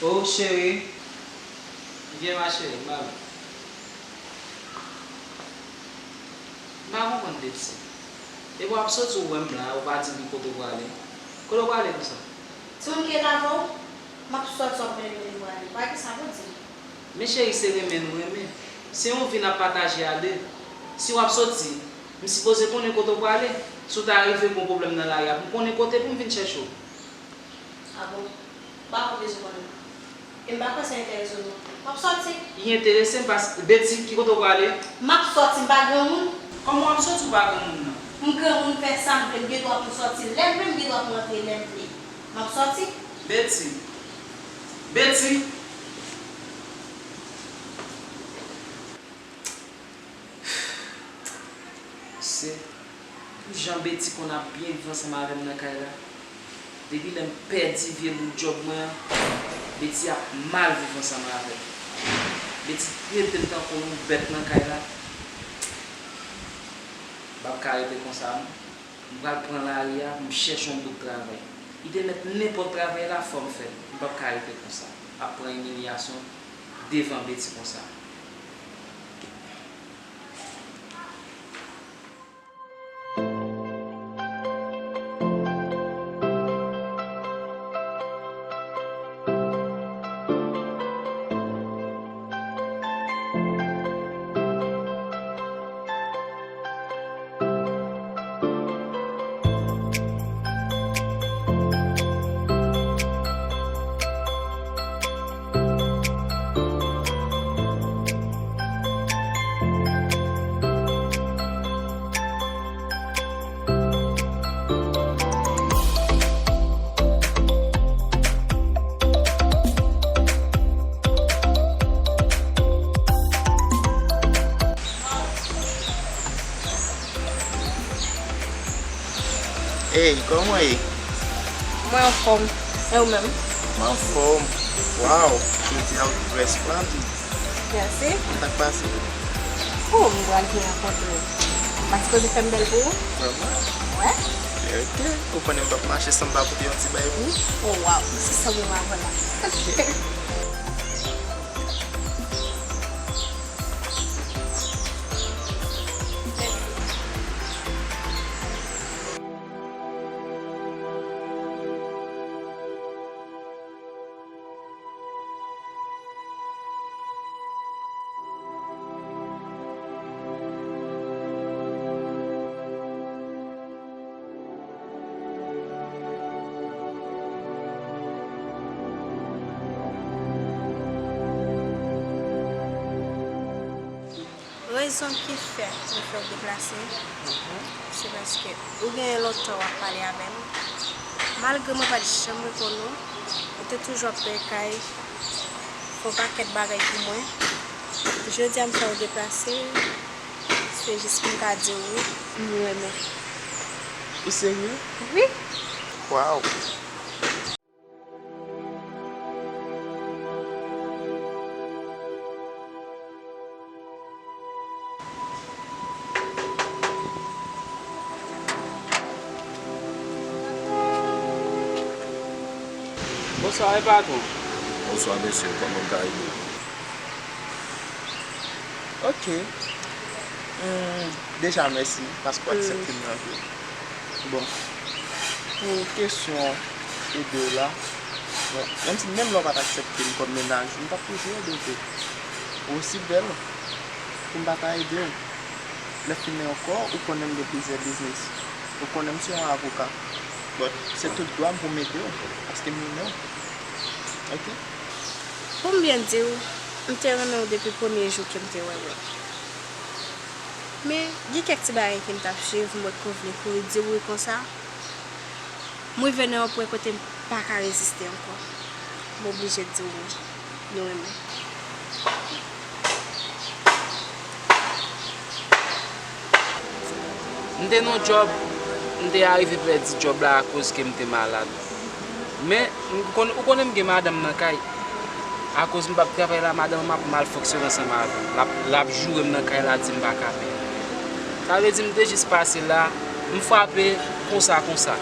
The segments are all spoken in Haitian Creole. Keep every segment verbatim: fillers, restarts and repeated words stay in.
Oh, cheri. Vyen, ma cheri, m ba ou. M pa konprann, Betty. Depi w ap soti, ou wè m la, ou pa di m ki kote w prale. Kote w prale konsa? Timoun ki ret avè w, m ap soti, w ap mande m kote m prale. Pa gen sa pou di. Men cheri, se renmen nou renmen. Se yon vi n ap pataje a de. Si w ap soti, m sipoze konnen kote w prale. Si w ta rive gen yon pwoblèm nan lari a, pou m konnen kote pou m vin chèche w. A bon? M pa ko bezwen konnen. E m pa kwè sa enterese w non. M ap soti. Li enterese m paske, Betty, ki kote w prale? M ap soti, m pa granmoun. Kòman w ap soti, ou pa granmoun nan? M granmoun, m fè sa m vle, m gen dwa pou m soti lè m vle, m gen dwa pou m antre lè m vle. M ap soti. Betty. Betty. Se pou jan Betty konn ap byen viv ansanm avè m nan kay la. Depi lè m pèdi vye bout djòb mwen an, Betty ap mal viv ansanm avè m. Betty trete m tankou yon bèt nan kay la. M p ap ka rete konsa non. M pral pran lari a pou m chèche yon bout travay. Li te mèt nenpòt travay la, fò m fè l. M p ap ka rete konsa. Ap pran imilyasyon devan Betty konsa. Ey, kòman w ye? Mwen anfòm. E ou menm? Mwen anfòm. Waw, jodi a ou trè splendid. Mèsi. Sa k pase? Oh, m pral vin rankontre w. M pa sipoze fè m bèl pou ou? Vrèman? Wè. Ok, ok. Ou konnen m p ap mache san m pa pote yon ti bagay pou ou. Oh, waw, se sa mwen avan la. Ok. Rezon ki fè mwen fè w deplase, se paske ou genyen lontan w ap pale avè m. Malgre mwen pa t janm reponn ou, ou te toujou ap peye kay, fè yon pakèt bagay pou mwen. Jodi a m fè w deplase, se jis pou m ka di w wi, m renmen. Ou serye? Wi. Waw! Bonswa, wi, patwon. Bonswa, mesye. Kòman m ka ede w? Ok. Hmm, deja, mèsi paske w aksepte m nan vi w. Bon, pou kesyon ede w la, bon, menm si, menm lè w pa t aksepte m kòm mennaj ou, m t ap toujou ede w tou. Ou osi bèl pou m pa ta ede w. Lè fini ankò, ou konnen m gen plizyè biznis. Ou konnen m se yon avoka. But, se tout dwa m pou m ede w, paske m renmen w. Ok? Pou m byen di w, m te renmen w depi premye jou ke m te wè w. Men, gen kèk ti bagay ke m t ap swiv, m wè ke w vle kouri di w wi konsa. M rive nan yon pwen kote m pa ka reziste ankò. M oblije di w wi. Nou renmen. M te nan yon djòb, m te arive pèdi djòb la akoz ke m te malad. Men, m konn, ou konnen m gen madanm nan kay. Akoz m p ap travay la, madanm m ap mal fonksyone ansanm avè m. L ap, l ap joure m nan kay la, di m pa ka peye. Sa vle di m te jis pase la, m frape konsa, konsa.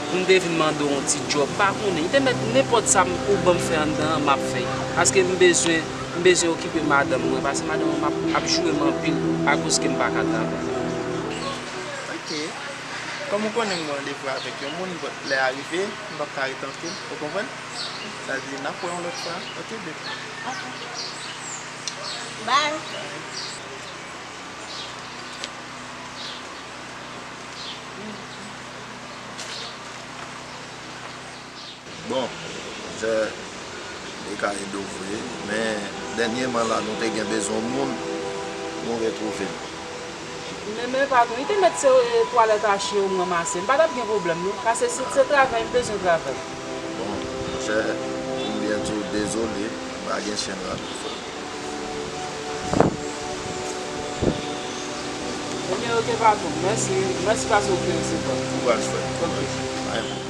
Pou m te vin mande w yon ti djòb, pa konnen. Li te mèt nenpòt sa m, ou ban m fè anndan an, m ap fè. Paske m bezwen, m bezwen okipe madanm mwen, paske madanm mwen ap, ap joure m anpil akoz ke m pa ka travay. Ok. Kòm ou konnen m gen randevou avèk yon moun, but lè a rive, m p ap ka ret anpil, ou konprann? Sa di, n ap wè yon lòt fwa. Ok, baby. Bye. Bon, monchè, li ka ede w vre, men dènyèman la, nou te gen bezwen moun, nou retwouve l. Men, men, patwon, li te mèt se, e, twalèt Ache yo m ranmase. M pa t ap gen pwoblèm, non. Paske si se travay, m bezwen travay. Bon, monchè, pou m byen di w, dezole, m pa gen chenn la tou, frè. Ebyen, ok, patwon. Mèsi. Mèsi paske w te resevwa m. Kouraj, frè. Ok. Pa gen pwoblèm.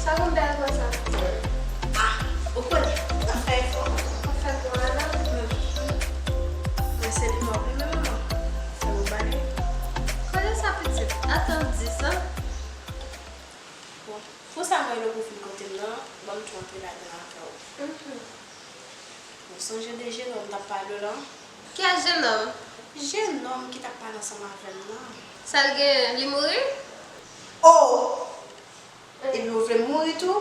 Sa konn bèl konsa. Ah, ou konnen, w ap fè efò. W ap fè gwo la. Men se li m ap li menm non. Fè m bale. Kote sa pitit? Atann di sa. Bon, pou sa mwen lè ou fin kote m nan, ban m tou antre ladan avè w. Mhm. Ou sonje de jenòm m t ap pale w lan? Kiyès jenòm? Jenòm ki t ap pale ansanm avè m nan. Sa l genyen? Li mouri? Oh! Epi ou vle m mouri tou?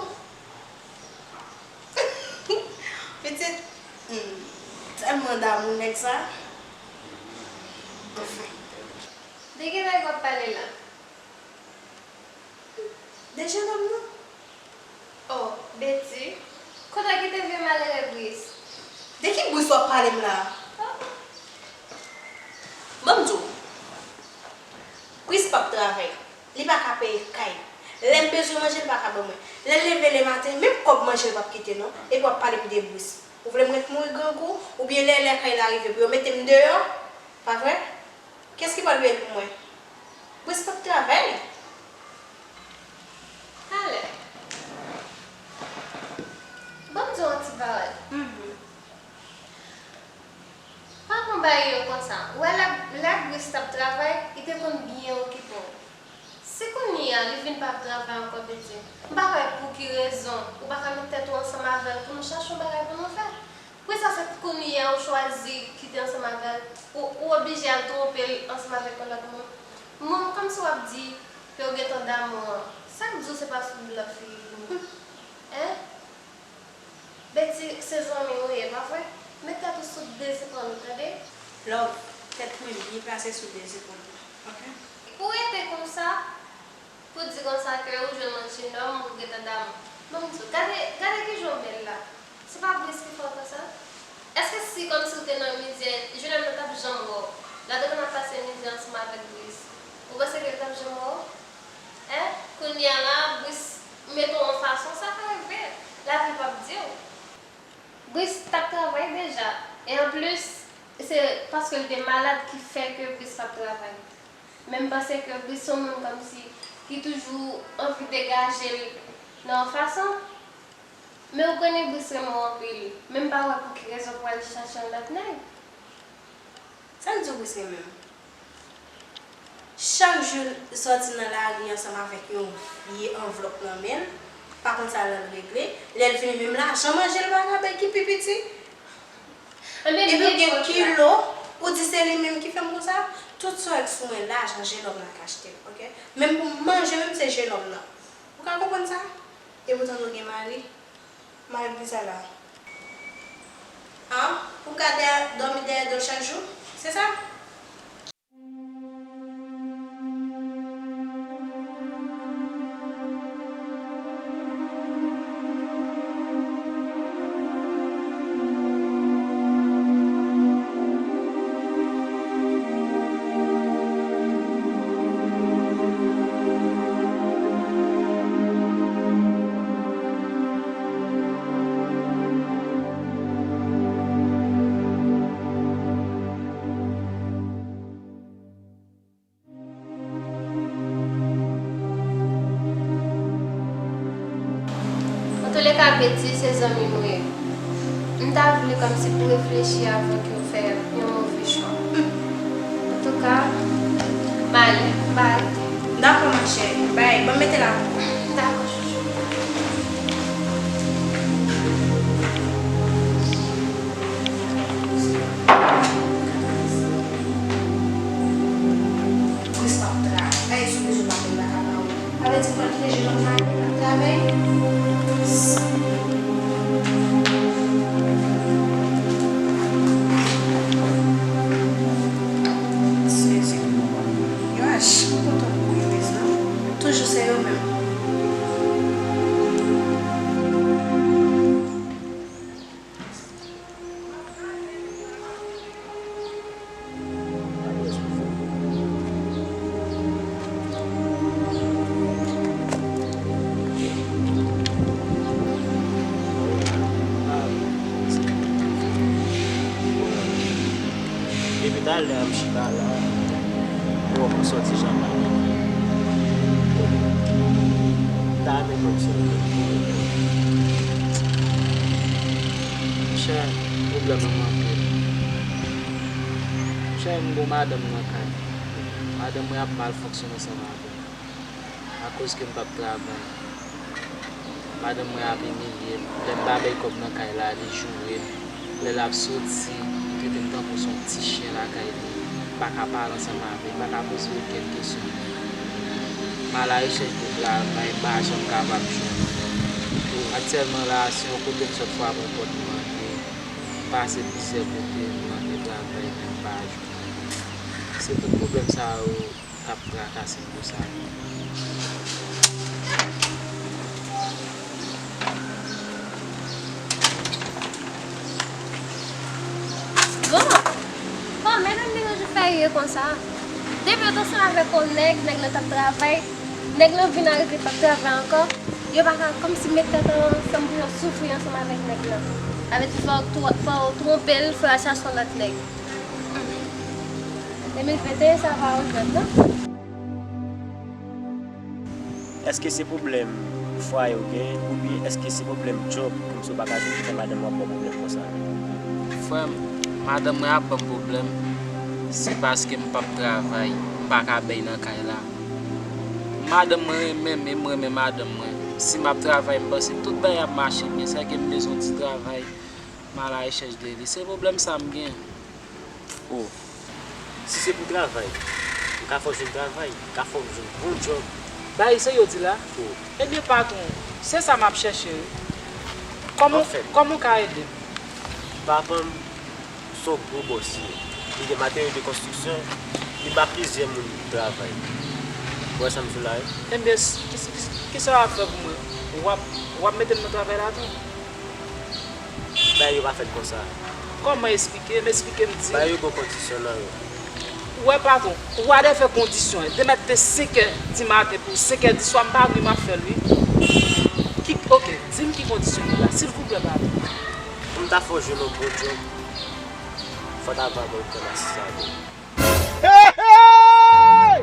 Pitit, hmm, tèlman damou nèg sa. Anfen. De ki nèg w ap pale la? De jenòm nan. Oh, Betty, kontan kite vye malere Bris. De ki Bris w ap pale m la? Oh. Ban m di w, Bris p ap travay. Li pa ka peye kay. Lè m bezwen manje, li pa ka ban mwen. Lè l leve lematen, menm kòb manje l p ap kite non. Epi w ap pale m de Bris. Ou vle m ret mouri grangou? Oubyen lè lè kay la rive pou yo mete m deyò? Pa vre? Kiyès ki pral peye l pou mwen? Bris p ap travay. Talè. Ban m di w yon ti pawòl. Mhm. Pa pran bagay yo konsa. Ou wè lè, lè Bris t ap travay, li te konn byen okipe w. Si kounye a li vin p ap travay ankò, Betty, m pa wè pou ki rezon ou pa ka met tèt ou ansanm avè l pou nou chache yon bagay pou nou fè. Poukisa se kounye a ou chwazi kite ansanm avè l, ou, ou oblije al twonpe l ansanm avèk yon lòt moun? Moun kòmsi w ap di ke w gentan damou an, sa k di w se pa sou lòt figi pou nou? Hein? Betty, se zanmi ou ye, pa vre? Met tèt ou sou de zepòl ou, tande? Love, tèt mwen byen plase sou de zepòl mwen, ok? Pou rete konsa, pou di konsa ke ou jwenn yon jenòm ou gentan damou. Ban m di w, gade, gade kijan w bèl la. Se pa Bris ki fè w konsa? Èske si kòmsi w te nan mizè, jenòm nan t ap janm wè w? Gade kòman w ap pase mizè ansanm avèk Bris. Ou panse ke l t ap janm wè w? Hein? Kounye a la, Bris mete w yon fason, sa ka rive. Lavi p ap di w. Bris t ap travay deja. E anplis, se paske l te malad ki fè ke Bris p ap travay. Men m panse ke Bris se yon moun kòmsi, ki toujou anvi degaje l nan yon fason. Men ou konnen Bris renmen w anpil, men m pa wè pou ki rezon pou al chache yon lòt nèg. Sa l di w Bris renmen m? Chak jou l sòti nan lari ansanm avèk yon vye anvlòp nan men l, pa konn sa l al regle, lè l vini menm lajan manje l pa ka bay ki pi piti. Epi w gen kilo, ou di se li menm ki fè m konsa? Tout sa w wè k sou mwen, lajan jenòm nan k achte l, oke? Menm pou m manje menm se jenòm nan. Ou ka konprann sa? Epoutan nou gen mari. Mari ki sa la? An? Pou m ka dèyè, dòmi dèyè do l chak jou? Se sa? Antouleka, Betty se zanmi m ou ye. M ta vle kòmsi pou reflechi avan ke w fè yon move chwa. Antouka, m ale, m pa rete. Dakò, ma chère. Bay, ban m mete la pou ou. Dakò, chouchou. Bris p ap travay, si w bezwen m ap vin lakay pa ou. Sa vle di m pral kite jenòm nan al travay? Sezi pou mwen. Yo pa janm kontan pou Bris, non. Toujou se yo menm. Depi talè a m chita la, pou wè m sòti jan m ale. M ta renmen konn sa. Monchè, pwoblèm an anpil. Monchè, m gon madanm nan kay. Madanm mwen ap mal fonksyone ansanm avè m. Akoz ke m p ap travay. Madanm mwen ap imilye m. Lè m pa bay kòb nan kay la, li joure m. Lè l ap soti, li trete m tankou se yon ti chen lakay li. M pa ka pale ansanm avè l, m pa ka poze l okenn kesyon. M al arechèch de travay, m pa janm kapab jwenn. Aktyèlman la, se yon kote m sot frape yon pòt, m antre. M pase plizyè kote, m mande travay, men m pa jwenn. Se tout pwoblèm sa yo k ap trakase m konsa. Bon, bon, medam li toujou fè riye konsa. Depi yo t ansanm avèk yon nèg, nèg la t ap travay, nèg la vin arete p ap travay ankò. Yo pa ka kòmsi met tèt ansanm pou yo soufri ansanm avèk nèg la. Sa vle di fò w tro-, fò w twonpe l, fò w al chache yon lòt nèg. De mil venteyen sa va ou jwèt non. Èske se pwoblèm fwaye w gen, oubyen èske se pwoblèm djòb, kòmsi w pa ka jwenn, ki fè madanm w ap ba w pwoblèm konsa? Frè m, madanm mwen ap ban m pwoblèm, se paske m p ap travay, m pa ka bèy nan kay la. Madanm mwen renmen m, e m renmen madanm mwen. Si m ap travay, m panse tout bagay ap mache byen, sèke m bezwen yon ti travay, m al arechèch de li. Se pwoblèm sa m gen. Oh. Si se pou travay, m ka fè w jwenn travay, m ka fè w jwenn bon djòb. Bagay serye w di la? Oh. Ebyen, patwon, se sa m ap chèche wi. Kòman, kòman w ka ede m? Papa m se yon gwo bòs li ye. Li gen materyo de konstriksyon, li ba plizyè moun travay. Ou wè sa m di w la wi? Ebyen, s-, ki, ki, kisa w ap fè pou mwen? W ap, w ap mete m nan travay la tou? Bagay yo pa fèt konsa. Kòman? Esplike m, esplike m, di m. Bagay yo gen kondisyon nan yo. Ou wè, patwon, ou wè de fè kondisyon. Demen te senkè di maten pou senkè di swa, m pa vle m ap fè l wi. Ki, oke, di m ki kondisyon yo la, silvouplè, patwon. Pou m ta fè w jwenn yon bon djòb, fò w ta vagabon nan sisade. Hey, hey!